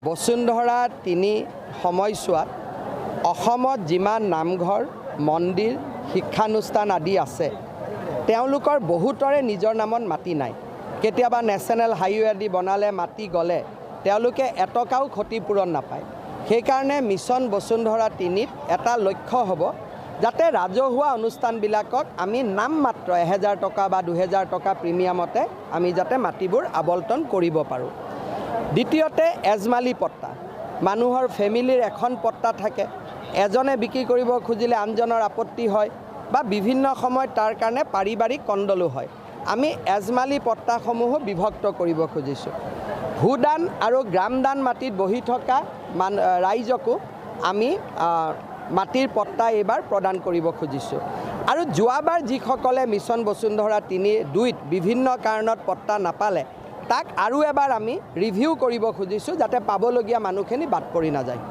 বসুন্ধৰা 3 সময়ছোৱাত অসমত যিমান নামঘৰ, মন্দিৰ, শিক্ষানুষ্ঠান আদি আছে, তেওঁলোকৰ বহুতৰে নিজৰ নামত মাটি নাই। কেতিয়াবা নেশ্যনেল হাইৱে আদি বনালে মাটি গ'লে তেওঁলোকে এটকাও ক্ষতিপূৰণ নাপায়। সেইকাৰণে মিছন বসুন্ধৰা 3ত এটা লক্ষ্য হ'ব যাতে ৰাজহুৱা অনুষ্ঠানবিলাকক আমি নামমাত্ৰ 1000 টকা বা 2000 টকা প্ৰিমিয়ামতে আমি যাতে মাটিবোৰ আবণ্টন কৰিব পাৰোঁ। দ্বিতীয়তে এজমালি পট্টা, মানুহৰ ফেমিলিৰ এখন পট্টা থাকে, এজনে বিক্ৰী কৰিব খুজিলে আনজনৰ আপত্তি হয় বা বিভিন্ন সময়ত তাৰ কাৰণে পাৰিবাৰিক কন্দলো হয়। আমি এজমালি পট্টাসমূহো বিভক্ত কৰিব খুজিছোঁ। ভূদান আৰু গ্ৰামদান মাটিত বহি থকা ৰাইজকো আমি মাটিৰ পট্টা এইবাৰ প্ৰদান কৰিব খুজিছোঁ। আৰু যোৱাবাৰ যিসকলে মিছন বসুন্ধৰা 3-2ত বিভিন্ন কাৰণত পট্টা নাপালে, তাক আৰু এবাৰ আমি ৰিভিউ কৰিব খুজিছোঁ যাতে পাবলগীয়া মানুহখিনি বাদ পৰি নাযায়।